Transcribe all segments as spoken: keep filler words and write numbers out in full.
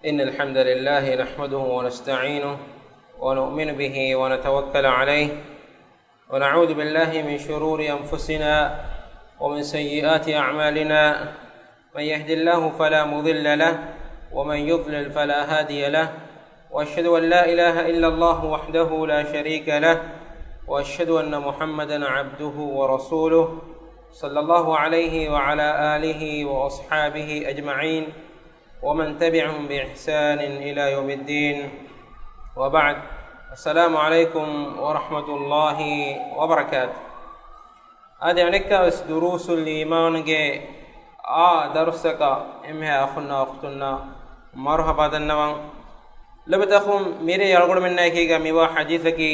إن الحمد لله نحمده ونستعينه ونؤمن به ونتوكل عليه، ونعوذ بالله من شرور أنفسنا ومن سيئات أعمالنا. من يهد الله فلا مضل له، ومن يضلل فلا هادي له، وأشهد أن لا إله إلا الله وحده لا شريك له، وأشهد أن محمدا عبده ورسوله، صلى الله عليه وعلى آله وأصحابه أجمعين، ومن تبعهم بإحسان إلى يوم الدين. وبعد، السلام عليكم ورحمة الله وبركاته. އަދި އަނެއްކާވެސް ދުރޫސުލް އީމާންގެ އާ ދަރުސަކަށް އެންމެހާ އަޚުންނާ އުޚްތުންނާ މަރުޙަބާ ދަންނަވަން. ލޮބުވެތި އަޚުން، މިރޭ އަޅުގަނޑުމެންނާއެކީގަ މިވާ ޙަދީޘަކީ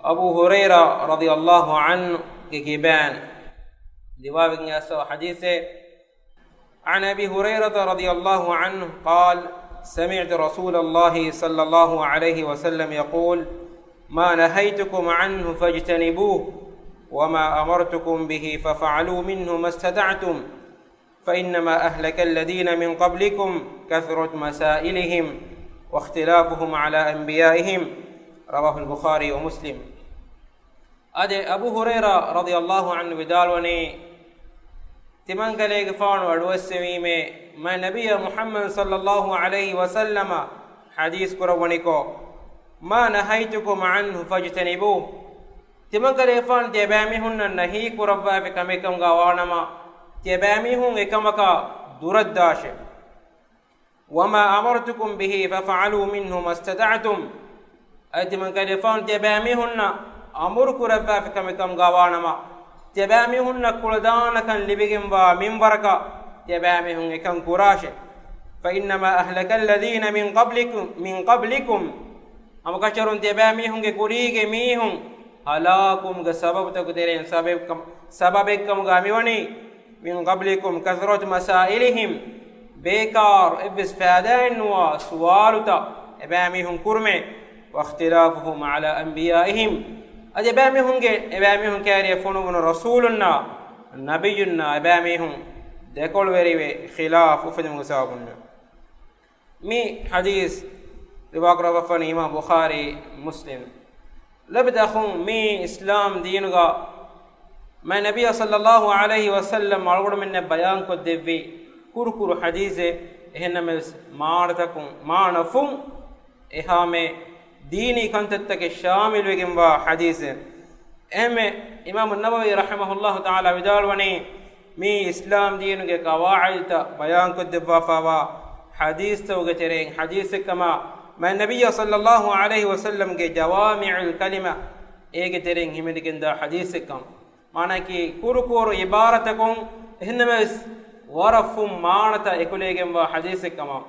އަބޫ ހުރައިރާ ރަޟިޔަﷲ ޢަންހުގެ ކިބައިން ރިވާވެގެން އައިސްފަ ޙަދީޘެއް. عن أبي هريرة رضي الله عنه قال: سمعت رسول الله صلى الله عليه وسلم يقول: ما نهيتكم عنه فاجتنبوه، وما أمرتكم به فافعلوا منه ما استطعتم، فإنما أهلك الذين من قبلكم كثرة مسائلهم واختلافهم على أنبيائهم. رواه البخاري ومسلم. އަދި އަބޫ ހުރައިރާ ރަޟިޔަﷲ ޢަންހު ވިދާޅުވަނީ، ތިމަންކަލޭގެފާނު އަޑުއައްސެވީމޭ، މާތް ނަބިއްޔާ މުޙައްމަދު ޞައްލަﷲ ޢަލައިހި ވަސައްލަމަ ޙަދީޘް ކުރައްވަނިކޮށް، ما نهيتكم عنه فاجتنبوه، ތިމަންކަލޭގެފާނު ތިޔަބައިމީހުންނަށް ނަހީ ކުރައްވާފި ކަމެއް ކަމުގަ ވާނަމަ، ތިޔަބައިމީހުން އެކަމަކާ ދުރަށްދާށެވެ. وما أمرتكم به فافعلوا منه ما استطعتم. އަދި ތިމަންކަލޭގެފާނު ތިޔަބައިމީހުންނަށް އަމުރު ކުރައްވާފި ކަމެއް ކަމުގަ ވާނަމަ، ތިޔަބައިމީހުންނަށް ކުޅަދާނަކަން ލިބިގެންވާ މިންވަރަކަށް ތިޔަބައިމީހުން އެކަން ކުރާށެވެ. فإنما أهلك الذين من قبلكم، من قبلكم. ހަމަކަށަވަރުން ތިޔަބައިމީހުންގެ ކުރީގެ މީހުން ހަލާކުވުމުގެ ސަބަބުތަކުގެ ތެރެއިން ސަބަބެއް ކަމަ، ސަބަބެއްކަމުގަ މިވަނީ، من قبلكم كثرة مسائلهم، ބޭކާރު އެއްވެސް ފައިދާއެއްނުވާ ސުވާލުތައް އެބައިމީހުން ކުރުމޭ، واختلافهم على أنبيائهم، އަދި އެބައިމީހުންގެ، އެބައިމީހުން ކައިރިއަށް ފޮނުވުނު ރަސޫލުންނާ ނަބިއްޔުންނާ އެބައިމީހުން ދެކޮޅުވެރިވެ ޚިލާފު އުފެދުމުގެ ސަބަބުންނެވެ. މި ޙަދީޘް ރިވާކުރައްވަފަނީ އިމާމް ބުޚާރީ، މުސްލިމް. ލޮބުވެތި އަޚުން، މި އިސްލާމް ދީނުގަ މާތް ނަބިއްޔާ ޞައްލަﷲ ޢަލައިހި ވަސައްލަމް އަޅުގަނޑުމެންނަށް ބަޔާންކޮށްދެއްވި ކުރުކުރު ޙަދީޘެއް، އެހެންނަމަވެސް މާނަތަކުން، މާނަފުން އެހާމެ ދީނީ ކަންތައްތަކެއް ޝާމިލުވެގެންވާ ޙަދީޘެއް. އެހެންމެ އިމާމު ނަވަވީ ރަޙިމަހުﷲ ތަޢާލާ ވިދާޅުވަނީ، މި އިސްލާމް ދީނުގެ ޤަވާޢިދުތައް ބަޔާންކޮށްދެއްވާފައިވާ ޙަދީޘްތަކުގެ ތެރެއިން ޙަދީޘެއްކަމަށް، މާތް ނަބިއްޔާ ޞައްލަﷲ ޢަލައިހި ވަސައްލަމްގެ ޖަވާމިޢުލް ކަލިމަ އޭގެ ތެރެއިން ހިމެނިގެންދާ ޙަދީޘެއްކަން. މާނައަކީ، ކުރުކުރު ޢިބާރަތަކުން އެހެންނަމަވެސް ވަރަށް ފުން މާނަތައް އެކުލެވިގެންވާ ޙަދީޘެއްކަމަށް.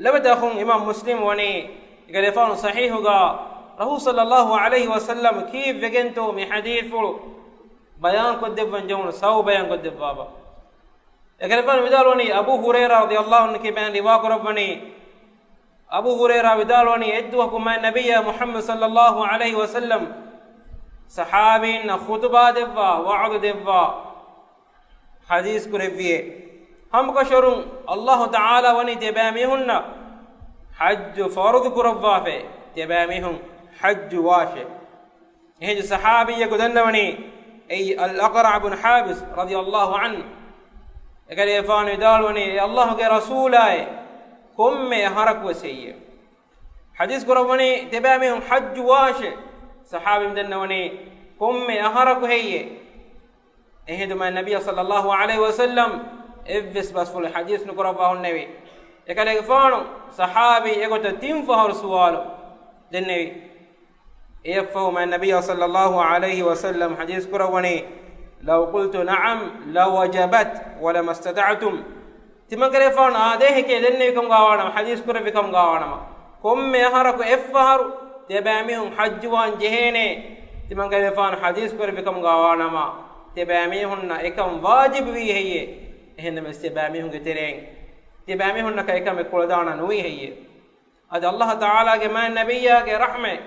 ލޮބުވެތި އަޚުން، އިމާމް މުސްލިމް ވަނީ އެކަލޭގެފާނު ޞަޙީޙުގަ ރަސޫލު ޞައްލަﷲ ޢަލައިހި ވަސައްލަމް ކީއްވެގެންތޯ މި ޙަދީޘްފުޅު ބަޔާންކޮށްދެއްވަން ޖެހުނު ސަބަބު ބަޔާންކޮށްދެއްވާބަ. އެކަލޭގެފާނު ވިދާޅުވަނީ، އަބޫ ހުރައިރާ ރަޟިޔަﷲ ޢަންހު ކިބައިން ރިވާކުރައްވަނީ، އަބޫ ހުރައިރާ ވިދާޅުވަނީ، އެއްދުވަހަކު މާތް ނަބިއްޔާ މުޙައްމަދު ޞައްލަﷲ ޢަލައިހި ވަސައްލަމް ޞަޙާބީންނަށް ޚުޠުބާ ދެއްވާ، ވަޢުޡު ދެއްވާ، ޙަދީޘް ކުރެއްވިއޭ. ހަމަކަށަވަރުން ﷲ ތަޢާލާ ވަނީ ތިޔަބައިމީހުންނަށް ޙައްޖު ފަރުޟު ކުރައްވާފައޭ، ތިޔަބައިމީހުން ޙައްޖު ވާށޭ. އެހިނދު ޞަޙާބީއަކު ދަންނަވަނީ، އެއީ އަލްއަޤްރަޢު ބުނު ޙާބިސް ރަޟިޔަﷲ ޢަންހު. އެކަލޭގެފާނު ވިދާޅުވަނީ، އޭ ﷲގެ ރަސޫލާއޭ، ކޮންމެ އަހަރަކުވެސް ހެއްޔޭ؟ ޙަދީޘް ކުރައްވަނީ ތިޔަބައިމީހުން ޙައްޖު ވާށޭ. ޞަޙާބީން ދަންނަވަނީ ކޮންމެ އަހަރަކު ހެއްޔޭ؟ އެހިނދު މާތް ނަބިއްޔާ ޞައްލަﷲ ޢަލައިހި ވަސައްލަމް އެއްވެސް ބަސްފުޅެއް ޙަދީޘް ނުކުރައްވާ ހުންނެވި. އެކަލޭގެފާނު ޞަޙާބީ އެގޮތަށް ތިން ފަހަރު ސުވާލު ދެންނެވި. އެއަށްފަހު މާތް ނަބިއްޔާ ޞައްލަﷲ ޢަލައިހި ވަސައްލަމް ޙަދީޘް ކުރައްވަނީ، لو قلت نعم لوجبت ولما استطعتم. ތިމަންކަލޭގެފާނު އާދޭ ހެކޭ ދެންނެވިކަމުގަ ވާނަމަ، ޙަދީޘް ކުރެއްވިކަމުގަ ވާނަމަ، ކޮންމެ އަހަރަކު އެއްފަހަރު ތިޔަބައިމީހުން ޙައްޖުވާން ޖެހޭނޭ. ތިމަންކަލޭގެފާނު ޙަދީޘް ކުރެއްވިކަމުގަ ވާނަމަ، ތިޔަބައިމީހުންނަށް އެކަން ވާޖިބުވީ ހެއްޔޭ؟ އެހެންނަމަވެސް ތިޔަބައިމީހުންގެ ތެރެއިން ތިޔަބައިމީހުންނަކަށް އެކަމެއް ކުޅަދާނަން ނުވީ ހެއްޔޭ؟ އަދި ﷲ ތަޢާލާގެ މާތް ނަބިއްޔާގެ ރަޙްމަތް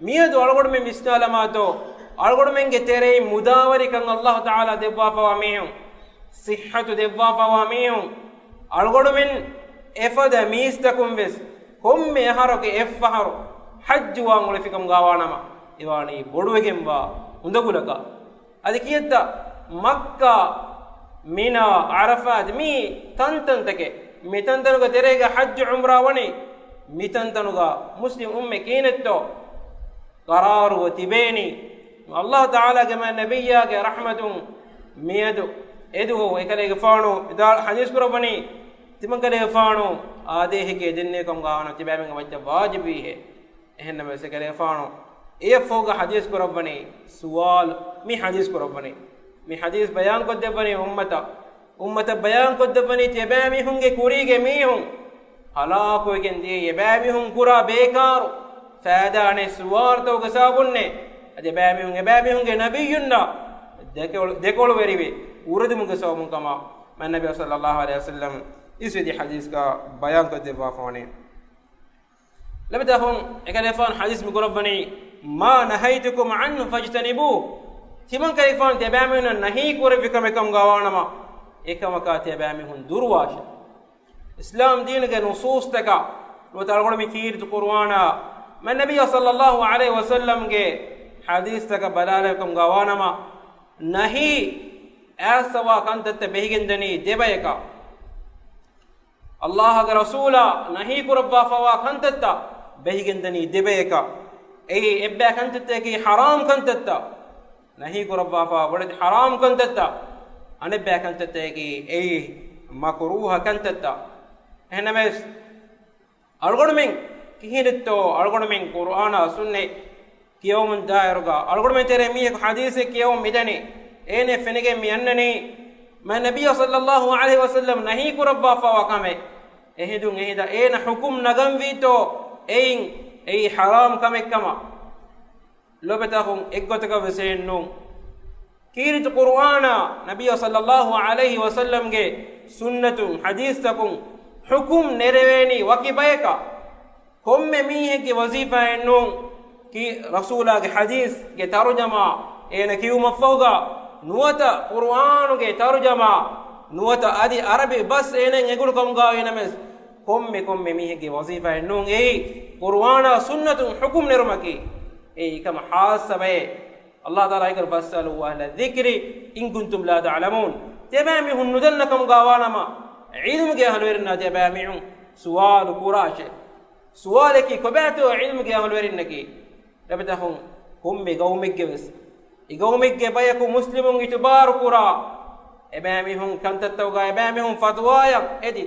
މިއަދު އަޅުގަނޑުމެން ވިސްނާލަމާތޯ، އަޅުގަނޑުމެންގެ ތެރެއިން މުދާވަރިކަން ﷲ ތަޢާލާ ދެއްވާފަވާ މީހުން، ޞިއްޙަތު ދެއްވާފަވާ މީހުން، އަޅުގަނޑުމެން އެފަދަ މީސްތަކުން ވެސް ކޮންމެ އަހަރަކު އެއްފަހަރު ޙައްޖުވާން އުޅެފިކަމުގާވާނަމަ، އެވާނީ ބޮޑުވެގެންވާ އުނދަގުލަކަށް. އަދި ކިއެއްތަ މައްކާ، މިނާ، ޢަރަފާތް މި ތަންތަންތަކެއް، މި ތަންތަނުގެ ތެރޭގަ ޙައްޖު ޢުމްރާ ވަނީ، މި ތަންތަނުގަ މުސްލިމް އުއްމަތް ކިހިނެއްތޯ ޤަރާރުވެ ތިބޭނީ. ﷲ ތަޢާލާގެ މާތް ނަބިއްޔާގެ ރަޙްމަތުން މިއަދު އެދުވަހު އެކަލޭގެފާނު ވިދާޅު ޙަދީޘް ކުރައްވަނީ، ތިމަންކަލޭގެފާނު އާދޭހެކޭ ދެންނެވިކަމުގާ ވާނަމަ ތިބާމީހުންގެ މައްޗަށް ވާޖިބީހޭ. އެހެންނަމަވެސް އެކަލޭގެފާނު އެއަށްފަހުގަ ޙަދީޘް ކުރައްވަނީ ސުވާލު، މި ޙަދީޘް ކުރައްވަނީ. މި ޙަދީޘް ބަޔާންކޮށްދެއްވަނީ އުއްމަތަށް. އުއްމަތަށް ބަޔާންކޮށްދެއްވަނީ ތިޔަބައިމީހުންގެ ކުރީގެ މީހުން ހަލާކުވެގެން ދިޔައީ، އެބައިމީހުން ކުރާ ބޭކާރު ފައިދާނެތް ސުވާލުތަކުގެ ސަބަބުންނޭ. އަދި އެބައިމީހުން، އެބައިމީހުންގެ ނަބިއްޔުންނާ ދެކޮޅު، ދެކޮޅުވެރިވެ އުރެދުމުގެ ސަބަބުން ކަމަށް މާތް ނަބިއްޔާ ޞައްލައްލާހު ޢަލައިހި ވަސައްލަމް އިސްވެދި ޙަދީޘްގަ ބަޔާންކޮށްދެއްވާފަވަނީ. ލަބިތަހުން އެކަލޭފާން ޙަދީޘް މި ކުރައްވަނީ، "ما نهيتكم عنه فاجتنبوه." ތިމަންކަލޭފާން ތިޔަބައިމީހުންނަށް ނަހީ ކުރެއްވި ކަމެއް ކަމުގާ ވާނަމަ، އެކަމަކާ ތިޔަބައިމީހުން ދުރުވާށޭ. އިސްލާމް ދީނުގެ ނުޞޫޞްތަކާ ނުވަތަ އަޅުގަނޑު މި ކީރިތި ޤުރުއާނާ މާތް ނަބިއްޔާ ޞައްލައްލާހު ޢަލައިހި ވަސައްލަމްގެ ޙަދީޘްތަކަށް ބަލާލެވިކަމުގާ ވާނަމަ، ނަހީ އައިއްސަވާ ކަންތައްތައް ބެހިގެންދަނީ ދެބަޔަކަށް. ﷲގެ ރަސޫލާ ނަހީ ކުރައްވާފަވާ ކަންތައްތައް ބެހިގެންދަނީ ދެބަޔަކަށް. އެއީ އެއްބައި ކަންތައްތަކީ ޙަރާމް ކަންތައްތައް، ނަހީ ކުރައްވާފަވާ ބޮޑެތި ޙަރާމް ކަންތައްތައް. އަނެއްބައި ކަންތައްތަކީ އެއީ މަކުރޫހަ ކަންތައްތައް. އެހެންނަމަވެސް، އަޅުގަނޑުމެން ކިހިނެއްތޯ، އަޅުގަނޑުމެން ޤުރުއާނާ ސުންނަތް ކިޔަވަމުން ދާއިރުގަ އަޅުގަނޑުމެން ތެރޭ މީހަކު ޙަދީޘެއް ކިޔަވަމުން މިދަނީ، އޭނަ ފެނިގެން މި އަންނަނީ މާތް ނަބިއްޔާ ޞައްލައްލާހު ޢަލައިހި ވަސައްލަމް ނަހީ ކުރައްވާފަވާ ކަމެއް. އެހިނދުން އެހިނދަ އޭނަ ޙުކުމް ނަގަންވީތޯ އެއިން އެއީ ޙަރާމް ކަމެއް ކަމަށް. ލޮބެތަކުން އެއްގޮތަކަށް ވެސް އެއްނޫން. ކީރިތި ޤުރުއާނާ ނަބިއްޔާ ޞައްލައްލާހު ޢަލައިހި ވަސައްލަމްގެ ސުންނަތުން ޙަދީޘްތަކުން ޙުކުމް ނެރެވޭނީ ވަކި ބަޔަކަށް. ކޮންމެ މީހެއްގެ ވަޒީފާއެއްނޫން ކީ ރަސޫލާގެ ޙަދީޘްގެ ތަރުޖަމާ އޭނަ ކިޔުމަށްފަހުގަ ނުވަތަ ޤުރުއާނުގެ ތަރުޖަމާ ނުވަތަ އަދި ޢަރަބި ބަސް އޭނައަށް އެނގުނު ކަމުގައިވީނަމަވެސް، ކޮންމެ ކޮންމެ މީހެއްގެ ވަޒީފާއެއްނޫން އެއީ ޤުރުއާނާ ސުންނަތުން ޙުކުމް ނެރުމަކީ. އެއީ ކަމަށް ޚާއްޞަ ބައެއް. ﷲ ތަޢާލާ އެކަލް، "فَاسْأَلُوا أَهْلَ الذِّكْرِ إِنْ كُنْتُمْ لَا تَعْلَمُونَ." ތިޔަބައިމީހުން ނުދަންނަ ކަމުގަ ވާނަމަ، ޢިލްމުގެ އަހުލުވެރިންނާ ތިޔަބައިމީހުން ސުވާލު ކުރާށޭ. ސުވާލަކީ ކޮބާތޯ ޢިލްމުގެ އަހުލުވެރިންނަކީ؟ ލަބިތަހުން ކޮންމެ ގައުމެއްގެ ވެސް އެ ގައުމެއްގެ ބަޔަކު މުސްލިމުން އިތުބާރު ކުރާ، އެބައިމީހުން ކަންތައްތަކުގަ އެބައިމީހުން ފަތުވާއަށް އެދި،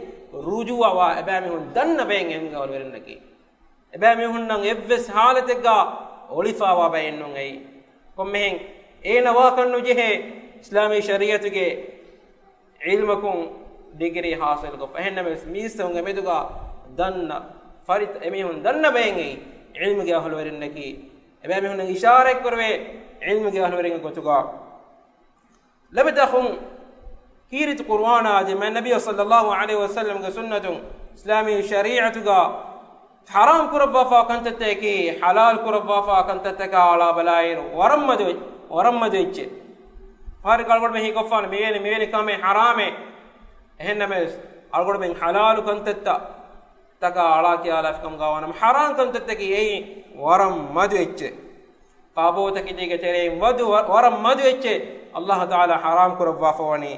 ރުޖޫޢަވާ އެބައިމީހުން ދަންނަ ބައެއް ޢިލްމުގެ އަހުލުވެރިންނަކީ. އެބައިމީހުންނަށް އެއްވެސް ޙާލަތެއްގަ އޮޅިފައިވާ ބައެއްނޫން އެއީ. ކޮންމެހެން އޭނަ ވާކަށްނުޖެހޭ އިސްލާމީ ޝަރީޢަތުގެ ޢިލްމަކުން ޑިގްރީ ޙާޞިލުކޮށްފަ. އެހެންނަމަވެސް، މީސްތަކުންގެ މެދުގަ ދަންނަ ފަރިތަ އެމީހުން ދަންނަ ބައެއް އެއީ ޢިލްމުގެ އަހުލުވެރިންނަކީ. އެބައިމީހުންނަށް އިޝާރަތްކުރެވޭ ޢިލްމުގެ އަހުލުވެރިންގެ ގޮތުގަ. ލަބިތަހުން ކީރިތި ޤުރުއާނާ އަދި މާތް ނަބިއްޔާ ޞައްލައްލާހު ޢަލައިހި ވަސައްލަމްގެ ސުންނަތުން އިސްލާމީ ޝަރީޢަތުގަ ޙަރާމް ކުރައްވާފާ ކަންތައްތަކަކީ ޙަލާލް ކުރައްވާފާ ކަންތައްތަކާ އަޅާބަލާއިރު ވަރަށް މަދު، ވަރަށް މަދު އެއްޗެއް. ފަހަރެއްގަ އަޅުގަނޑުމެން ހީކޮށްފާނެ މިވެނި، މިވެނި ކަމެއް ޙަރާމޭ. އެހެންނަމަވެސް، އަޅުގަނޑުމެން ޙަލާލު ކަންތައްތައް ތަކާ އަޅާ ކިޔާލާފިކަމުގަ ވާނަމަ، ޙަރާމް ކަންތައްތަކީ އެއީ ވަރަށް މަދު އެއްޗެއް. ކާބޯތަކެތީގެ ތެރެއިން ވަދު، ވަ-، ވަރަށް މަދު އެއްޗެއް ﷲ ތަޢާލާ ޙަރާމް ކުރައްވާފަވަނީ.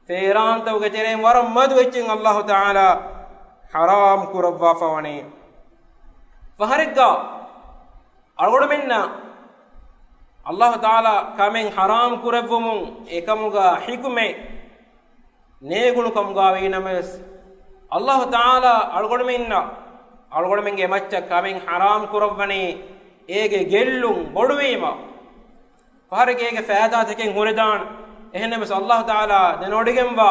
ފޭރާންތަކުގެ ތެރެއިން ވަރަށް މަދު އެއްޗެއް ﷲ ތަޢާލާ ޙަރާމް ކުރައްވާފަވަނީ. ފަހަރެއްގަ އަޅުގަނޑުމެންނަށް ﷲ ތަޢާލާ ކަމެއް ޙަރާމް ކުރެއްވުމުން އެކަމުގަ ޙިކުމަތް ނޭގުނު ކަމުގައިވީނަމަވެސް، ﷲ ތަޢާލާ އަޅުގަނޑުމެންނަށް، އަޅުގަނޑުމެންގެ މައްޗަށް ކަމެއް ޙަރާމް ކުރައްވަނީ އޭގެ ގެއްލުން ބޮޑުވީމަ. ފަހަރެއްގަ އޭގެ ފައިދާތަކެއް ހުރެދާނެ. އެހެންނަމަވެސް، ﷲ ތަޢާލާ ދެނެވޮޑިގެންވާ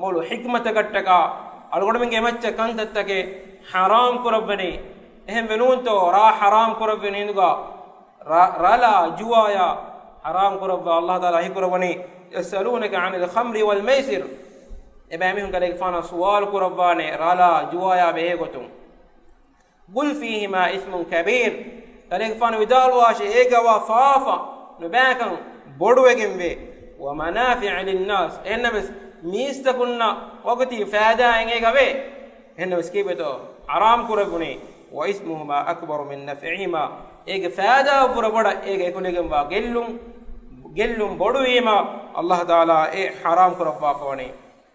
މޮޅު ޙިކްމަތަކަށްޓަކާ އަޅުގަނޑުމެންގެ މައްޗަށް ކަންތައްތަކެއް ޙަރާމް ކުރައްވަނީ. އެހެން ވެނޫންތޯ ރާ ޙަރާމް ކުރެއްވި ހިނދުގަ ރަ-، ރަލާ ޖުވާޔާ ޙަރާމް ކުރައްވާ ﷲ ތަޢާލާ ވަޙީކުރައްވަނީ، "يَسْأَلُونَكَ عَنِ الْخَمْرِ وَالْمَيْسِرِ." އެބައިމީހުން ކަލޭގެފާނަށް ސުވާލު ކުރައްވާނެ ރަލާ ޖުވާޔާ ބެހޭ ގޮތުން. "قُلْ فِيهِمَا إِثْمٌ كَبِيرٌ." ކަލޭގެފާނު ވިދާޅުވާށޭ، އޭގަވާ ފާފަ ނުބައިކަން ބޮޑުވެގެންވޭ. "وَمَنَافِعُ لِلنَّاسِ." އެހެންނަމަވެސް، މީސްތަކުންނަށް ވަގުތީ ފައިދާއެއް އޭގަވޭ. އެހެންނަމަވެސް ކީއްވެތޯ ޙަރާމް ކުރެއްވުނީ؟ وإثمهما أكبر من نفعهما. އޭގެ ފައިދާއަށްވުރެ ބޮޑަށް އޭގެ އެކުލެގެންވާ ގެއްލުން، ގެއްލުން ބޮޑުވީމަ އައްލާހު ތަޢާލާ އެ ޙަރާމް ކުރައްވާފަވަނީ.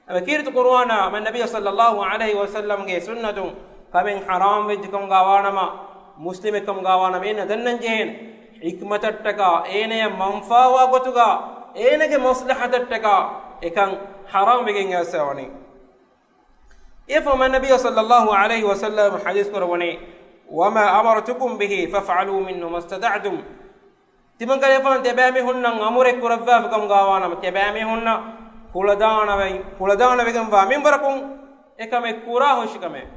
އެ ކީރިތި ޤުރުއާނާ މަން ނަބިއްޔާ ޞައްލައްލާހު ޢަލައިހި ވަސައްލަމްގެ ސުންނަތުން ކަމެއް ޙަރާމް ވެއްޖެކަމުގާ ވާނަމަ، މުސްލިމެއްކަމުގާ ވާނަމަ، އޭނަ ދަންނަން ޖެހޭނެ ޙިކްމަތަށްޓަކާ، އޭނަޔަށް މަންފާވާ ގޮތުގާ، އޭނަގެ މަޞްލަޙަތަށްޓަކާ އެކަން ޙަރާމް ވެގެން އައިސްފަވަނީ. އެފަ މަން ނަބިއްޔާ ޞައްލައްލާހު ޢަލައިހި ވަސައްލަމް ޙަދީޘް ކުރައްވަނީ، وما أمرتكم به فافعلوا منه ما استطعتم. ތިމަން ކަލޭފާން ތިޔަބައިމީހުންނަށް އަމުރެއް ކުރައްވާފަކަމުގާ ވާނަމަ، ތިޔަބައިމީހުންނަށް ކުޅަދާނަވެ-، ކުޅަދާނަވެގެންވާ މިންވަރަކުން އެކަމެއް ކުރާހުށިކަމެއް.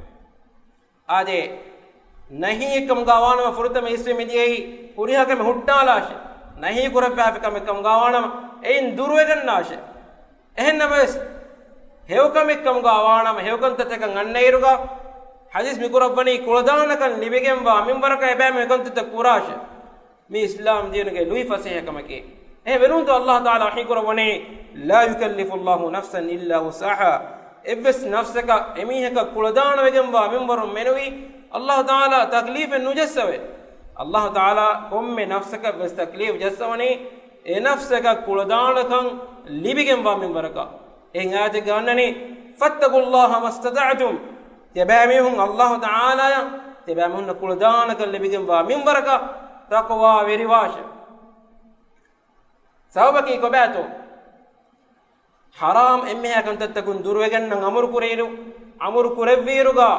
އާދެ، ނަހީއެއްކަމުގާ ވާނަމަ ފުރަތަމަ އިސްވެ މިދިޔައީ ހުރިހާ ކަމެއް ހުއްޓާލާށޭ. ނަހީ ކުރައްވާފި ކަމެއްކަމުގާ ވާނަމަ އެއިން ދުރުވެގަންނާށޭ. އެހެންނަމަވެސް، ހެޔޮކަމެއްކަމުގާ ވާނަމަ، ހެޔޮކަންތައްތަކަށް އަންނައިރުގަ ޙަދީޘް މިކުރައްވަނީ ކުޅަދާނަކަން ލިބިގެންވާ މިންވަރަކަށް އެބައިމީހުން ހެޔޮކަންތައްތައް ކުރާށޭ. މީ އިސްލާމް ދީނުގެ ލުއިފަސޭހަކަމަކީ. އެހެން ވެރުންތޯ އައްލާހު ތަޢާލާ ވަޙީ ކުރައްވަނީ، لا يكلف الله نفسا إلا وسعها. އެއްވެސް ނަފްސަކަށް އެމީހަކަށް ކުޅަދާނަވެގެންވާ މިންވަރުން މެނުވީ އައްލާހު ތަޢާލާ ތަކްލީފެއް ނުޖައްސަވޭ. އައްލާހު ތަޢާލާ ކޮންމެ ނަފްސަކަށް ވެސް ތަކްލީފް ޖައްސަވަނީ އެ ނަފްސަކަށް ކުޅަދާނަކަން ލިބިގެންވާ މިންވަރަކަށް. އެހެން އާޔަތެއްގަ އަންނަނީ، فاتقوا الله ما استطعتم. ތިޔަބައިމީހުން އައްލާހު ތަޢާލާޔަށް ތިޔަބައިމީހުންނަށް ކުޅަދާނަކަން ލިބިގެންވާ މިންވަރަކަށް ތަޤްވާވެރިވާށޭ. ސަބަބަކީ ކޮބާތޯ؟ ޙަރާމް އެންމެހާ ކަންތައްތަކުން ދުރުވެގަންނަން އަމުރު ކުރެއިރު، އަމުރު ކުރެއްވިއިރުގަ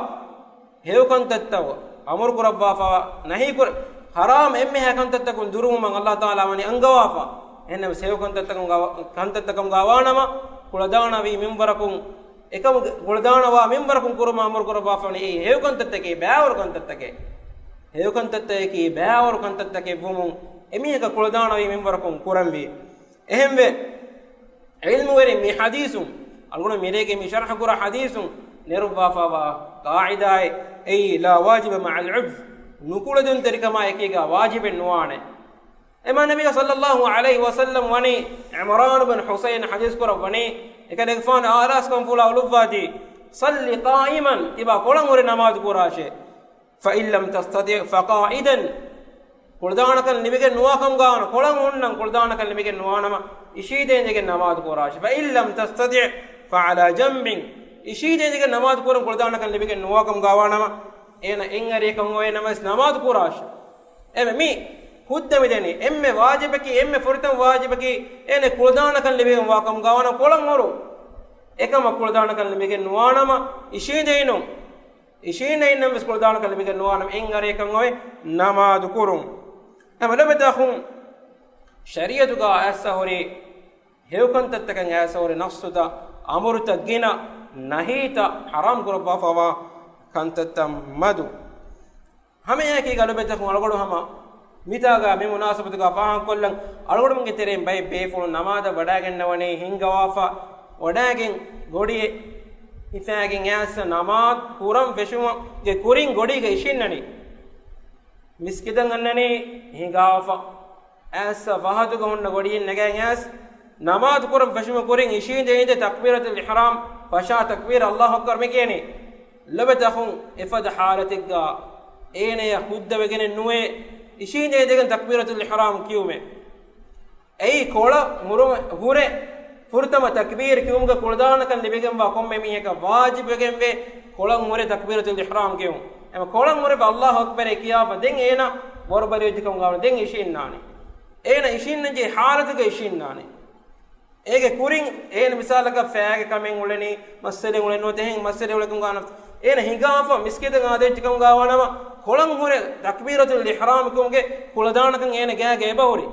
ހެޔޮކަންތައްތައް އަމުރު ކުރައްވާފަ، ނަހީ ކުރ-، ޙަރާމް އެންމެހާ ކަންތައްތަކުން ދުރުވުމަށް އައްލާހު ތަޢާލާ ވަނީ އަންގަވާފަ. އެހެންނަމަވެސް ހެޔޮކަންތައްތަކުން ގާ-، ކަންތައްތަކަމުގާ ވާނަމަ، ކުޅަދާނަވީ މިންވަރަކުން، އެކަމު ކުޅަދާނަވާ މިންވަރަކުން ކުރުމަށް އަމުރު ކުރައްވާފަވަނީ އެއީ ހެޔޮކަންތައްތަކޭ، ބައިވަރު ކަންތައްތަކޭ. ހެޔޮކަންތައްތަކަކީ ބައިވަރު ކަންތައްތަކެއް ވުމުން އެމީހަކަށް ކުޅަދާނަވީ މިންވަރަކުން ކުރަންވީ. އެހެންވެ، ޢިލްމުވެރިން މި ޙަދީޘުން، އަޅުގަނޑު މިރޭގެ މި ޝަރަޙަ ކުރާ ޙަދީޘުން ނެރުއްވާފައިވާ ޤާޢިދާއެއް އެއީ، لا واجب مع العجز، ނުކުޅެދުންތެރިކަމާ އެކީގަ ވާޖިބެއް ނުވާނެ. އެމާ ނަބީ ޞައްލައްލާހު ޢަލައިހި ވަސައްލަމް ވަނީ ޢިމްރާން ބިން ޙުޞައިން ޙަދީޘް ކުރައްވަނީ، އެކަލޭގެފާނު އާރާސްކަން ފުޅާ އުޅުއްވާތީ، صل قائما، ތިބާ ކޮޅަށް ހުރެ ނަމާދު ކުރާށޭ. فإن لم تستطع فقاعدا، ކުޅަދާނަކަން ނިމިގެން ނުވާ ކަމުގާ ވާނަމަ، ކޮޅަށް ހުންނަން ކުޅަދާނަކަން ނިމިގެން ނުވާނަމަ، އިށީދޭ އިނދެގެން ނަމާދު ކުރާށޭ. فإن لم تستطع فعلى جنب، އިށީދޭ އިނދެގެން ނަމާދު ކުރަން ކުޅަދާނަކަން ނިމިގެން ނުވާ ކަމުގާ ވާނަމަ، އޭނަ އެއްއަރިއަކަށް އޮވޭ ނަމަވެސް ނަމާދު ކުރާށޭ. އެމެ މީ ހުއްދަ މިދެނީ އެންމެ ވާޖިބަކީ، އެންމެ ފުރަތަމަ ވާޖިބަކީ، އޭނަ ކުޅަދާނަކަން ނިމިގެން ވާ ކަމުގާ ވާނަމަ ކޮޅަށް ހުރުން. އެކަމަށް ކުޅަދާނަކަން ނިމިގެން ނުވާނަމަ، އިށީނދެއިނުން. އިށީނދެއިންނަމަވެސް ކުޅަދާނަކަން ނިމިގެން ނުވާނަމަ އެއްއަރިއަކަށް އޮވެ ނަމާދު ކުރުން. އެމަ ލޮބެތި އަޚުން، ޝަރީޢަތުގާ އައިސްފަ ހުރި ހެޔޮކަންތައްތަކަށް އައިސްފަ ހުރި ނައްޞުތައް، އަމުރުތައް ގިނަ، ނަހީތައް ޙަރާމް ކުރައްވާފައިވާ ކަންތައްތައް މަދު. ހަމައެކީގަ ލޮބެތި އަޚުން، އަޅުގަނޑު ހަމަ މިތާގަ މި މުނާސަބަތުގަ ފާހަގަކޮށްލަން، އަޅުގަނޑުމެންގެ ތެރެއިން ބައެއް ބޭފުޅުން ނަމާދަށް ވަޑައިގަންނަވަނީ ހިނގަވާފަ ވަޑައިގެން ގޮޑިއެއް ހިފާގެން އައިސް ނަމާދު ކުރަން ފެށުމުގެ ކުރިން ގޮޑީގަ އިށީންނަނީ. މިސްކިތަށް އަންނަނީ ހިނގާފަ. އައިސް ފަހަތުގަ ހުންނަ ގޮޑިއެއް ނަގައި އައިސް ނަމާދު ކުރަން ފެށުމުގެ ކުރިން އިށީނދެ އިނދެ ތަކްބީރަތުލް އިޙްރާމް ފަށާ ތަކްބީރު އައްލާހު އަކްބަރު މި ކިޔަނީ. ލޮބެތި އަޚުން، އެފަދަ ޙާލަތެއްގަ އޭނަޔަށް ހުއްދަވެގެނެއް ނުވޭ، އިށީނދެ އިނދެގެން ތަކްބީރަތުލް އިޙްރާމް ކިޔުމެއް. އެއީ ކޮޅަށް ހުރުމަ-، ހުރެ ފުރަތަމަ ތަކްބީރު ކިޔުމުގަ ކުޅަދާނަކަން ލިބިގެންވާ ކޮންމެ މީހަކަށް ވާޖިބުވެގެންވޭ، ކޮޅަށް ހުރެ ތަކްބީރަތުލް އިޙްރާމް ކިޔުން. އެމަ ކޮޅަށް ހުރެ އައްލާހު އަކްބަރޭ ކިޔާފަ ދެން އޭނަ ވަރުބަލިވެއްޖެކަމުގަ ވަނީ ދެން އިށީންނާނެ. އޭނަ އިށީންނަންޖެހޭ ޙާލަތުގަ އިށީންނާނެ. އޭގެ ކުރިން އޭނަ މިސާލަކަށް ފައިގެ ކަމެއް އުޅެނީ، މައްސަލައެއް އުޅެން ނުވަތަ އެހެން މައްސަލައެއް އުޅެކަމުގަ އޭނަ ހިނގާފަ މިސްކިތަށް އާދެވިއްޖެކަމުގަ ވާނަމަ، ކޮޅަށް ހުރެ ތަކްބީރަތުލް އިޙްރާމް ކިޔުމުގެ ކުޅަދާނަކަން އޭނަ ގާގަ އެބަހުރި.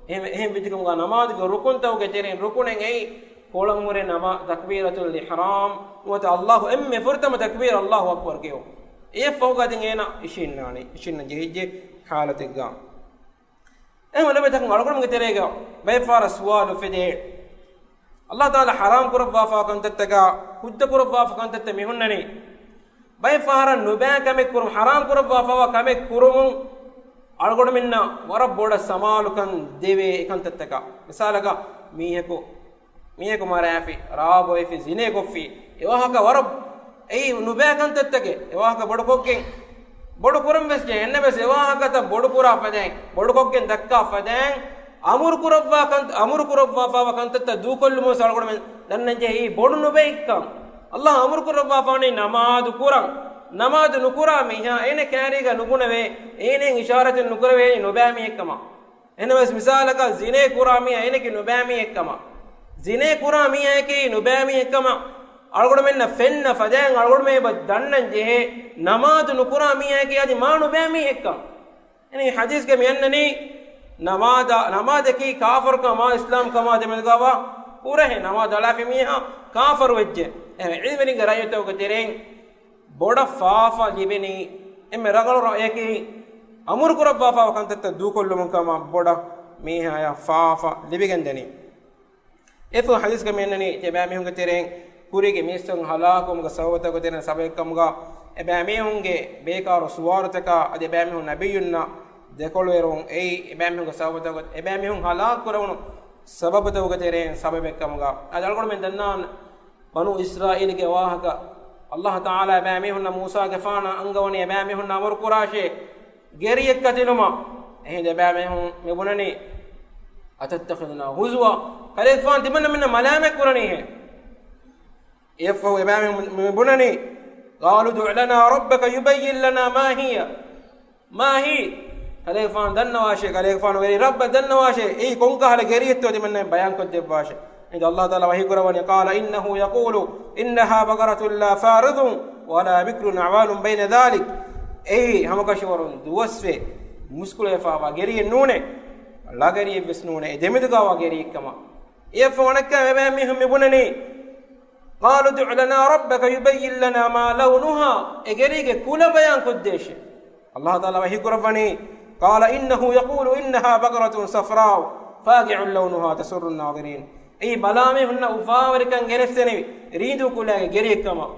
އެހެން، އެހެން ވެއްޖެކަމުގަ ނަމާދުގެ ރުކުންތަކުގެ ތެރެއިން ރުކުނެއް އެއީ ކޮޅަށް ހުރެ ނަމާ-، ތަކްބީރަތުލް އިޙްރާމް ނުވަތަ އައްލާހު އެންމެ ފުރަތަމަ ތަކްބީރު އައްލާހު އަކްބަރު ކިޔުން. އެއަށްފަހުގަ ދެން އޭނަ އިށީންނާނެ، އިށީންނަން ޖެހިއްޖެ ޙާލަތެއްގަ. އެހެން ލޮބެތި އަޚުން، އަޅުގަނޑުމެންގެ ތެރޭގަ ބައެއް ފަހަރަށް ސުވާލު އުފެދޭ، އައްލާހު ތަޢާލާ ޙަރާމް ކުރައްވާފައިވާ ކަންތައްތަކާ، ހުއްދަ ކުރައްވާފަ ކަންތައްތައް މި ހުންނަނީ. ބައެއް ފަހަރަށް ނުބައި ކަމެއް ކުރުން، ޙަރާމް ކުރައްވާފައިވާ ކަމެއް ކުރުމުން އަޅުގަނޑުމެންނަށް ވަރަށް ބޮޑަށް ސަމާލުކަން ދެވޭ އެކަންތައްތަކާ. މިސާލަކަށް މީހަކު، މީހަކު މަރާފި، ރާ ބޮއެފި، ޒިނޭ ކޮށްފި، އެވާހަކަ ވަރަށް އެއީ ނުބައި ކަންތައްތަކެއް. އެ ވާހަކަ ބޮޑުކޮށްގެން، ބޮޑު ކުރަން ވެސް ޖެހޭ. އެންނަ ވެސް އެ ވާހަކަތައް ބޮޑު ކުރާ ފަދައިން، ބޮޑުކޮށްގެން ދައްކާ ފަދައިން، އަމުރު ކުރައްވާ ކަން، އަމުރު ކުރައްވާފާވާ ކަންތައްތައް ދޫކޮށްލުމުން އަޅުގަނޑުމެން ދަންނަން ޖެހޭ އެއީ ބޮޑު ނުބައިކަން. އައްލާހް އަމުރު ކުރައްވާފާނީ ނަމާދު ކުރަން. ނަމާދު ނުކުރާ މީހާ އޭނަ ކައިރީގަ ނުބުނެވޭ، އޭނައަށް އިޝާރަތެއް ނުކުރެވޭ ނުބައި މީހެއްކަމަށް. އެހެންނަމަވެސް މިސާލަކަށް ޒިނޭ ކުރާ މީހާ އޭނައަކީ ނުބައި މީހެއްކަމަށް، ޒިނޭ ކުރާ މީހާއަކީ ނުބައި މީހެއްކަމަށް އަޅުގަނޑުމެންނަށް ފެންނަ ފަދައިން އަޅުގަނޑުމެން އެބަ ދަންނަން ޖެހޭ، ނަމާދު ނުކުރާ މީހާއަކީ އަދި މާ ނުބައި މީހެއްކަން. އެނީ ހަދީސްގަ މި އަންނަނީ، ނަމާދަ، ނަމާދަކީ ކާފަރުކަމާ އިސްލާމްކަމާ ދެމެދުގަވާ ހުރަހެއް. ނަމާދު އަޅާފި މީހާ ކާފަރު ވެއްޖެ. އެހެން އިލްމުވެރިންގެ ރައްޔުތަކުގެ ތެރެއިން ބޮޑަށް ފާފަ ލިބެނީ، އެންމެ ރަނގަޅު ރައްޔަކީ، އަމުރު ކުރައްވާފާވާ ކަންތައްތައް ދޫކޮށްލުމުން ކަމަށް ބޮޑަށް މީހާޔަށް ފާފަ ލިބިގެންދަނީ. އެފަހު ހަދީސްގަ މިއަންނަނީ، ތިޔަބައިމީހުންގެ ތެރެއިން ކުރީގެ މީސްތަކުން ހަލާކުވުމުގެ ސަބަބުތަކުގެ ތެރެއިން ސަބަބެއްކަމުގަ، އެބައިމީހުންގެ ބޭކާރު ސުވާލުތަކާ އަދި އެބައިމީހުން ނަބިއްޔުންނަށް ދެކޮޅުވެރިވުން އެއީ، އެބައިމީހުންގެ ސަބަބުތަކުގެ، އެބައިމީހުން ހަލާކު ކުރެވުނު ސަބަބުތަކުގެ ތެރެއިން ސަބަބެއްކަމުގަ. އަދި އަޅުގަނޑުމެން ދަންނާން، ބަނޫ އިސްރާއީލުގެ ވާހަކަ، އައްލާހު ތަޢާލާ އެބައިމީހުންނަށް މޫސާގެފާނަށް އަންގަވަނީ އެބައިމީހުންނަށް އަމުރު ކުރާށޭ، ގެރިއެއް ކަތިލުމަށް. އެހިނދު އެބައިމީހުން މި ބުނަނީ، "أتتخذنا هزوا؟" ކަލޭގެފާނު ތިމަންނަ މިންނަ މަލާމަތް ކުރަނީހޭ. އެއަށްފަހު އެބައިމީހުން މި ބުނަނީ، "قالوا ادع لنا ربك يبين لنا ما هي." ما هي؟ ކަލޭގެފާނު ދަންނަވާށޭ، ކަލޭގެފާނު ވެރި ރައްބަށް ދަންނަވާށޭ، އެއީ ކޮންކަހަލަ ގެރިއެއްތޯ ތިމަންނަ ބަޔާންކޮށްދެއްވާށޭ. އިނދު އައްލާހު ތަޢާލާ ވަޙީ ކުރައްވަނީ، "قال إنه يقول إنها بقرة لا فارض ولا بكر عوان بين ذلك." އެއީ ހަމަކަށަވަރުން ދުވަސްވެ މުސްކުޅެފާވާ ގެރިއެއް ނޫނޭ، ޅަ ގެރިއެއްވެސް ނޫނޭ، އެ ދެމެދުގަވާ ގެރިއެއްކަމަށް. އެއަށްފަހު އަނެއްކާ އެބައިމީހުން މި ބުނަނީ، "قالوا ادع لنا ربك يبين لنا ما لونها." އެ ގެރީގެ ކުލަ ބަޔާންކޮށްދޭށޭ. އައްލާހު ތަޢާލާ ވަޙީ ކުރައްވަނީ، "قال إنه يقول إنها بقرة صفراء فاقع لونها تسر الناظرين." އެއީ ބަލާމީހުންނަށް އުފާވެރިކަން ގެނެސްދެނިވި ރީދޫ ކުލައިގެ ގެރިއެއްކަމަށް.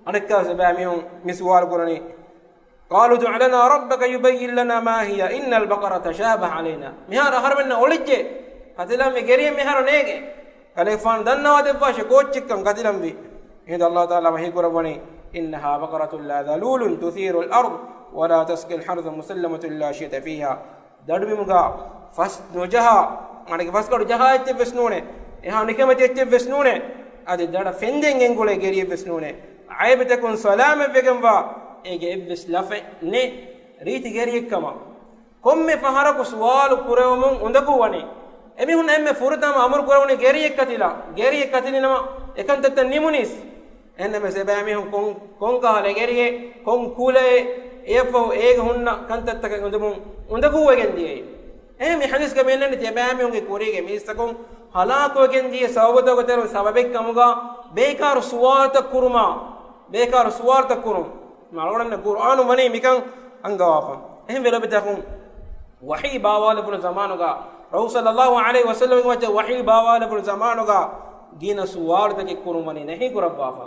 އަނެއްކާވެސް އެބައިމީހުން މި ސުވާލު ކުރަނީ، "قالوا ادع لنا ربك يبين لنا ما هي إن البقر تشابه علينا." މިހާރު އަހަރުމެންނަށް އޮޅިއްޖެ، ކަތިލަންވީ ގެރިއެއް މިހާރު ނޭގެ. ކަލޭގެފާނު ދަންނަވާ ދެއްވާށޭ ކޯއްޗެއްކަން ކަތިލަންވީ. އެހިނދު އައްލާހު ތަޢާލާ ވަޙީ ކުރައްވަނީ، "إنها بقرة لا ذلول تثير الأرض ولا تسقي الحرث مسلمة لا شية فيها." ދަޑުބިމުގަ ފަސް ނުޖަހާ، މާނައަކީ ފަސްގަޑު ޖަހާ އެއްޗެއްވެސް ނޫނޭ. އެހާ ނިކަމެތި އެއްޗެއްވެސް ނޫނޭ. އަދި ދަޑަށް ފެންދެން ގެންގުޅޭ ގެރިއެއްވެސް ނޫނޭ. އައިބުތަކުން ސަލާމަތްވެގެންވާ އޭގެ އެއްވެސް ލަފެއް ނެތް ރީތި ގެރިއެއްކަމަށް. ކޮންމެ ފަހަރަކު ސުވާލު ކުރެވެމުން އުނދަގޫވަނީ. އެމީހުން އެންމެ ފުރަތަމަ އަމުރު ކުރެވުނީ ގެރިއެއް ކަތިލާ. ގެރިއެއް ކަތިލިނަމަ އެކަންތައްތައް ނިމުނީސް. އެހެންނަމަވެސް އެބައިމީހުން ކޮން، ކޮންކަހަލަ ގެރިއެއް، ކޮން ކުލައެއް، އެއަށްފަހު އޭގަ ހުންނަ ކަންތައްތަކަށް އުނދަމުން އުނދަގޫވެގެން ދިޔައީ. އެހެން މި ޙަދީޘްގަ މި އަންނަނީ ތިޔަބައިމީހުންގެ ކުރީގެ މީސްތަކުން ހަލާކުވެގެން ދިޔަ ސަބަބުތަކުގެ ތެރެއިން ސަބަބެއް ކަމުގަ ބޭކާރު ސުވާލުތައް ކުރުމާ، ބޭކާރު ސުވާލުތައް ކުރުން. މި އަޅުގަނޑުމެންނަށް ޤުރްއާނުން ވަނީ މިކަން އަންގަވާފަ. އެހެންވެ ލޯބިތަކުން ވަޙީ ބާވާލެވުނު ޒަމާނުގަ، ރަސޫލު ޞައްލައްލާހު ޢަލައިހި ވަސައްލަމްގެ މައްޗަށް ވަޙީ ބާވާލެވުނު ޒަމާނުގަ ގިނަ ސުވާލުތަކެއް ކުރުން ވަނީ ނަހީ ކުރައްވާފަ.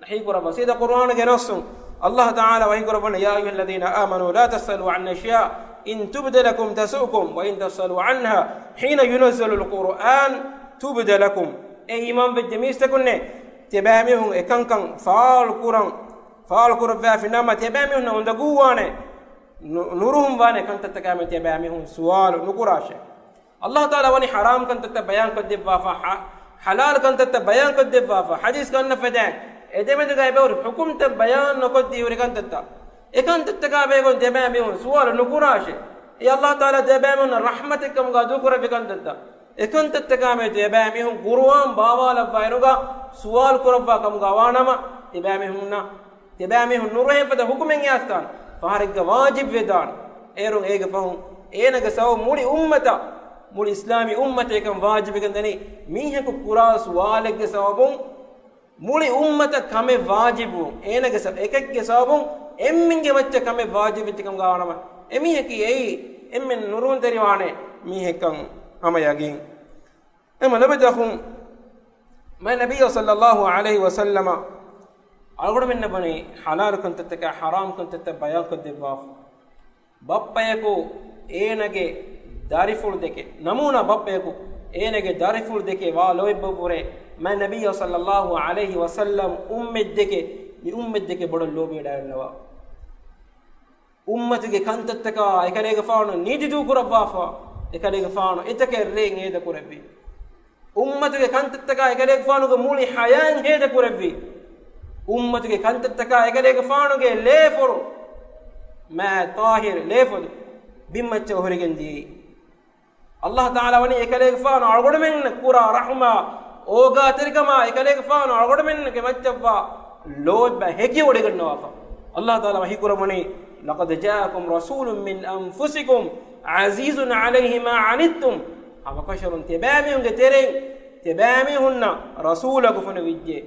ނަހީ ކުރައްވާ. ސީދާ ޤުރްއާނުގެ ނައްޞުން އައްލާހު ތަޢާލާ ވަޙީ ކުރައްވަނީ، "يا أيها الذين آمنوا لا تسألوا عن أشياء إن تبد لكم تسؤكم وإن تسألوا عنها حين ينزل القرآن تبد لكم." އޭ އީމާންވެއްޖެ މީސްތަކުންނޭ، ތިޔަބައިމީހުން އެކަންކަން ފާޅު ކުރަން، ފާޅު ކުރައްވާފި ނަމަ، ތިޔަބައިމީހުންނަށް އުނދަގޫވާނެ، ނު-، ނުރުހުން ވާނެ ކަންތައްތަކާމެދު ތިޔަބައިމީހުން ސުވާލު ނުކުރާށޭ. އައްލާހު ތަޢާލާ ވަނީ ޙަރާމް ކަންތައްތައް ބަޔާންކޮށްދެއްވާފަ، ޙަ-، ޙަލާލު ކަންތައްތައް ބަޔާންކޮށްދެއްވާފަ، ޙަދީޘްގަ އަންނަ ފަދައިން އެދެމެދުގަ އެބަހުރި ޙުކުމްތައް ބަޔާން ނުކޮށްދީ ހުރި ކަންތައްތައް. އެކަންތައްތަކާ ބެހޭގޮތުން ތިޔަބައިމީހުން ސުވާލު ނުކުރާށޭ. އެ އައްލާހު ތަޢާލާ ތިޔަބައިމީހުންނަށް ރަޙްމަތެއްކަމުގަ ދޫކުރެއްވި ކަންތައްތައް. އެކަންތައްތަކާމެދު ތިޔަބައިމީހުން ޤުރުއާން ބާވާލައްވާ އިރުގަ ސުވާލު ކުރައްވާ ކަމުގަ ވާނަމަ، ތިޔަބައިމީހުންނަށް ތިޔަބައިމީހުން ނުރުހޭ ފަދަ ޙުކުމެއް އައިސްދާނެ. ފަހަރެއްގަ ވާޖިބުވެދާނެ. އޭރުން އޭގެ ފަހުން އޭނަގެ ސަބަބުން މުޅި އުއްމަތަށް، މުޅި އިސްލާމީ އުއްމަތަށް އެކަން ވާޖިބުވެގެން ދަނީ. މީހަކު ކުރާ ސުވާލެއްގެ ސަބަބުން މުޅި އުއްމަތަށް ކަމެއް ވާޖިބުވުން، އޭނަގެ ސަ-، އެކެއްގެ ސަބަބުން އެންމެންގެ މައްޗަށް ކަމެއް ވާޖިބުވެއްޖެކަމުގަ ވާނަމަ، އެމީހަކީ އެއީ އެންމެން ނުރުހުންތެރިވާނެ މީހެއްކަން ހަމަ ޔަގީން. އެމަ ލޮބުވެތި އަޚުން، މާތް ނަބިއްޔާ ޞައްލައްލާހު ޢަލައިހި ވަސައްލަމަ އަޅުގަނޑުމެންނަށް ވަނީ ޙަލާލު ކަންތައްތަކާ ޙަރާމް ކަންތައްތައް ބަޔާންކޮށްދެއްވާފަ. ބައްޕަޔަކު އޭނަގެ ދަރިފުޅު ދެކެ، ނަމޫނާ ބައްޕަޔަކު އޭނަގެ ދަރިފުޅު ދެކެ ވާ ލޯތްބަށްވުރެ، މާތް ނަބިއްޔާ ޞައްލައްލާހު ޢަލައިހި ވަސައްލަމް އުއްމަތްދެކެ މި އުއްމަތްދެކެ ބޮޑަށް ލޯބިވެޑައިގަންނަވާ. އުއްމަތުގެ ކަންތައްތަކާ އެކަލޭގެފާނު ނިދި ދޫކުރައްވާފަ، އެކަލޭގެފާނު އެތަކެއް ރޭން ހޭދަކުރެއްވި. އުއްމަތުގެ ކަންތައްތަކާ އެކަލޭގެފާނުގެ މުޅި ޙަޔާތް ހޭދަކުރެއްވި. އުއްމަތުގެ ކަންތައްތަކާ އެކަލޭގެފާނުގެ ލޭފޮރު، މާތް ޠާހިރު ލޭފޮދު ބިންމައްޗަށް އޮހޮރިގެން ދިޔައީ. އައްލާހު ތަޢާލާ ވަނީ އެކަލޭގެފާނު އަޅުގަނޑުމެންނަށް ކުރާ ރަޙުމާ، އޯގާތެރިކަމާ، އެކަލޭގެފާނު އަޅުގަނޑުމެންގެ މައްޗަށްވާ ލޯތްބާ ހެކިވޮޑިގަންނަވާފަ. އައްލާހު ތަޢާލާ ވަޙީކުރައްވަނީ، "لقد جاءكم رسول من أنفسكم عزيز عليه ما عنتم." ހަމަކަށަވަރުން ތިޔަބައިމީހުންގެ ތެރެއިން ތިޔަބައިމީހުންނަށް ރަސޫލަކު ފޮނުވިއްޖެ.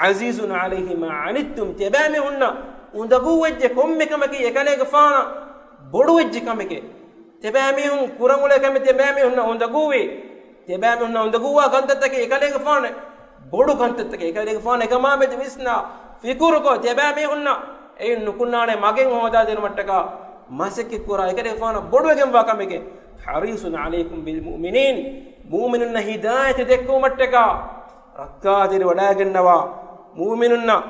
"عزيز عليه ما عنتم." ތިޔަބައިމީހުންނަށް އުނދަގޫވެއްޖެ ކޮންމެ ކަމަކީ އެކަލޭގެފާނަށް ބޮޑުވެއްޖެ ކަމެކޭ. ތިޔަބައިމީހުން ކުރަން އުޅޭ ކަމެއް ތިޔަބައިމީހުންނަށް އުނދަގޫވީ. ތިޔަބައިމީހުންނަށް އުނދަގޫވާ ކަންތައްތަކެއް އެކަލޭގެފާނަށް ބޮޑު ކަންތައްތަކެއް. އެކަލޭގެފާނު އެކަމާމެދު ވިސްނާ، ފިކުރުކޮށް، ތިޔަބައިމީހުންނަށް އެއިން ނުކުންނާނެ މަގެއް ހޯދާދިނުމަށްޓަކާ މަސައްކަތްކުރާ އެކަލޭގެފާނަށް ބޮޑުވެގެންވާ ކަމެކޭ. حريص عليكم بالمؤمنين. މުއުމިނުންނަށް ހިދާޔަތު ދެއްކުމަށްޓަކާ ރައްކާތެރިވެވަޑައިގަންނަވާ، މުއުމިނުންނަށް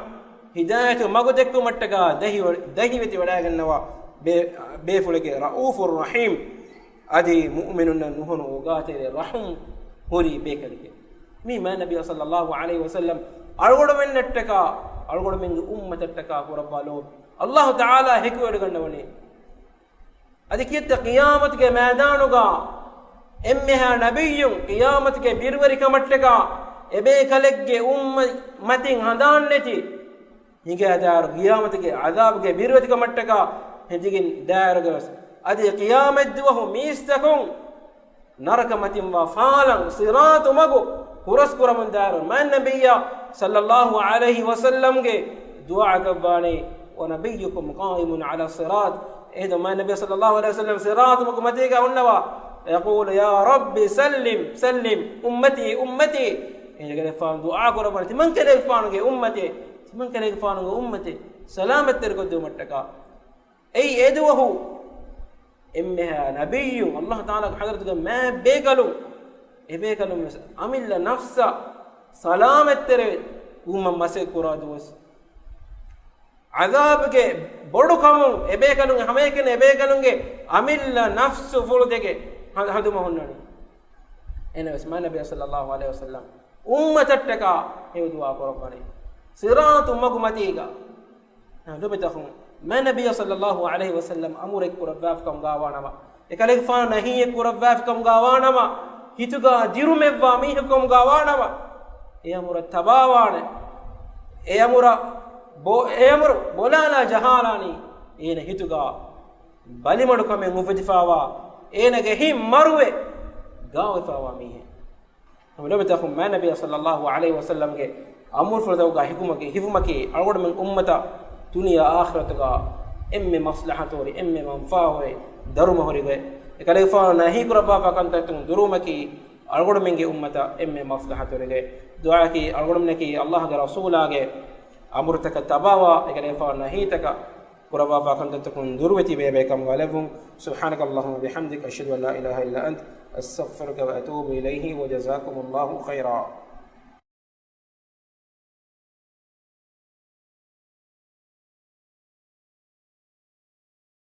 ހިދާޔަތު މަގު ދެއްކުމަށްޓަކާ ދެހި-، ދެހިވެތިވެވަޑައިގަންނަވާ ބޭ-، ބޭފުޅެކޭ. رؤوف رحيم. އަދި މުއުމިނުންނަށް ނުހަނު އޯގާތެރޭ ރަޙުމް ހުރި ބޭކަލެކޭ. މީ މާތް ނަބިއްޔާ ޞައްލައްލާހު ޢަލައިހި ވަސައްލަމް އަޅުގަނޑުމެންނަށްޓަކާ އަޅުގަނޑުމެންގެ އުއްމަތަށްޓަކާ ކުރައްވާ ލޯބި. އައްލާހު ތަޢާލާ ހެކިވެވަޑައިގަންނަވަނީ. އަދި ކިއެއްތަ ޤިޔާމަތުގެ މައިދާނުގަ އެންމެހާ ނަބިއްޔުން ޤިޔާމަތުގެ ބިރުވެރިކަމަށްޓަކާ އެބޭކަލެއްގެ އުއްމަ-، މަތިން ހަނދާންނެތި ހިނގައިދާއިރު، ޤިޔާމަތުގެ ޢަޛާބުގެ ބިރުވެތިކަމަށްޓަކާ ހެދިގެން ދާއިރުގަވެސް، އަދި ޤިޔާމަތްދުވަހު މީސްތަކުން ނަރަކަ މަތިންވާ ފާލަން ޞިރާޠު މަގު ކުރަސްކުރަމުން ދާއިރު، މާތް ނަބިއްޔާ ޞައްލައްލާހު ޢަލައިހި ވަސައްލަމްގެ ދުޢާއަކަށްވާނީ، "ونبيكم قائم على الصراط." އެހިނދު މާތް ނަބިއްޔާ ޞައްލައްލާހު ޢަލައިހި ވަސައްލަމް ޞިރާޠު މަގު މަތީގަ ހުންނަވާ، "يقول يا رب سلم سلم، أمتي أمتي." އެކަލޭގެފާނު ދުޢާ ކުރައްވަނީ، "ތިމަންކަލޭގެފާނުގެ އުއްމަތޭ، ތިމަންކަލޭގެފާނުގެ އުއްމަތޭ، ސަލާމަތްތެރިކޮށްދެވުމަށްޓަކާ." އެއީ އެދުވަހު އެންމެހާ ނަބިއްޔުން، އައްލާހު ތަޢާލާގެ ޙަޟްރަތުގަ މާތް ބޭކަލުން، އެބޭކަލުން ވެސް އަމިއްލަ ނަފްސަށް ސަލާމަތްތެރިވެ ވުމަށް މަސައްކަތް ކުރާ ދުވަސް. ޢަޛާބުގެ ބޮޑުކަމުން އެބޭކަލުން ހަމައެކަނި އެބޭކަލުންގެ އަމިއްލަ ނަފްސު ފުޅު ދެކެ ހަ-، ހަނދުމަ ހުންނަނީ. އެހެނަސް މާތް ނަބިއްޔާ ޞައްލައްލާހު ޢަލައިހި ވަސައްލަމް އުއްމަތަށްޓަކާ ހެޔޮ ދުޢާ ކުރައްވަނީ. ޞިރާޠު މަގު މަތީގަ ލޮބުވެތި އަޚުން، މާތް ނަބިއްޔާ ޞައްލައްލާހު ޢަލައިހި ވަސައްލަމް އަމުރެއް ކުރައްވާފި ކަމުގަ ވާނަމަ، އެކަލޭގެފާނު ނަހީއެއް ކުރައްވާފި ކަމުގަ ވާނަމަ، ހިތުގަ ދިރުމެއްވާ މީހެއް ކަމުގަ ވާނަމަ، އެ އަމުރަށް ތަބާވާނެ. އެ އަމުރަށް ބޮ-، އެ އަމުރު ބޮލާލާ ޖަހާލާނީ އޭނަ ހިތުގަ ބަލިމަޑުކަމެއް އުފެދިފަވާ، އޭނަގެ ހިތް މަރުވެ ގާވެފަވާ މީހެއް. ހަމަ ލޮބުވެތި އަޚުން، މާތް ނަބިއްޔާ ޞައްލައްލާހު ޢަލައިހި ވަސައްލަމްގެ އަމުރުފުޅުތަކުގަ ހިފުމަކީ، ހިފުމަކީ އަޅުގަނޑުމެން އުއްމަތަށް ދުނިޔެ އާޚިރަތުގަ އެންމެ މަޞްލަޙަތު ހުރި، އެންމެ މަންފާ ހުރި، ދަރުމަ ހުރި ގޮތް. އެކަލޭގެފާނު ނަހީ ކުރައްވާފަ ކަންތައްތަކުން ދުރުވުމަކީ އަޅުގަނޑުމެންގެ އުއްމަތަށް އެންމެ މަޞްލަޙަތު ހުރި ގޮތް. ދުޢާއަކީ އަޅުގަނޑުމެންނަކީ އައްލާހުގެ ރަސޫލާގެ އަމުރުތަކަށް ތަބާވާ، އެކަލޭގެފާނު ނަހީތަކަށް ކުރައްވާފަ ކަންތައްތަކުން ދުރުވެތި ބޭބޭކަމުގަ ލެއްވުން. سبحانك اللهم وبحمدك، أشهد أن لا إله إلا أنت، أستغفرك وأتوب إليه، وجزاكم الله خيرا.